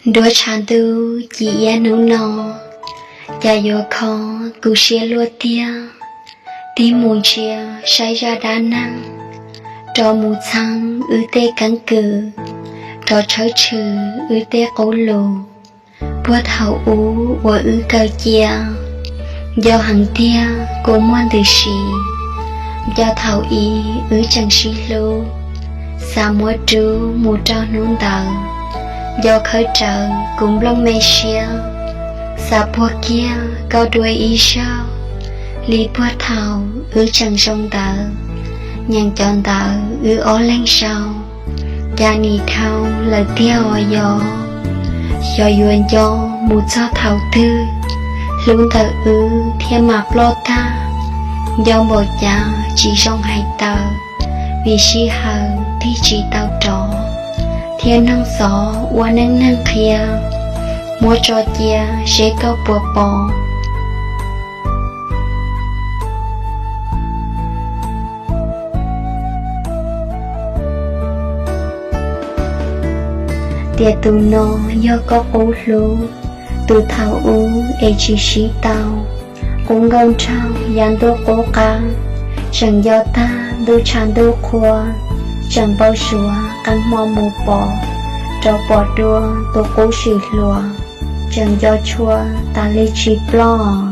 Nruab tshav ntuj ci iab hnub no, cas yuav kho kuv siab luaj tiag. Tig mus ntsia saib zaj dab neeg, rov mus txheeb wb tej keeb kwm, rov tshawb tshwm wb tej qub lus. Puag thaum ub uas wb kawm cia, nco heev tiag kuv muaj ntws si. Nco thaum i wb tseem sib hlub, xav muab rub mus rau hnub ntawd. Nco khawb rawv kuv nplooj me siab, xav puag kiag koj dua ib zaug, li puag thaum wb tseem zoo ntawd. Nyeem cov ntawv wb ob leeg sau, cas nim dhau lawm tiag os yog. Xyov yuav nco mus txog thaum twg, hlub ntawm wb thiaj mam ploj tag. Nco npaum cas tsis zoo hais tawm, vim sij hawm tig tsis tau rov, thiab noog xov ua neej neeg qhia, muab tso cia seb koj puas pom. Tias tus no yog koj qub hlub, tus thaum ub es tsis sib tau. Qub nkauj nraug yav ntuj qub qab, tseem nco tag ntuj tshav ntuj qhua, tseem npau suav qee hmo mus pom, rov pom dua tus qub sim hluas, tseem nco tshua tas li tsis ploj.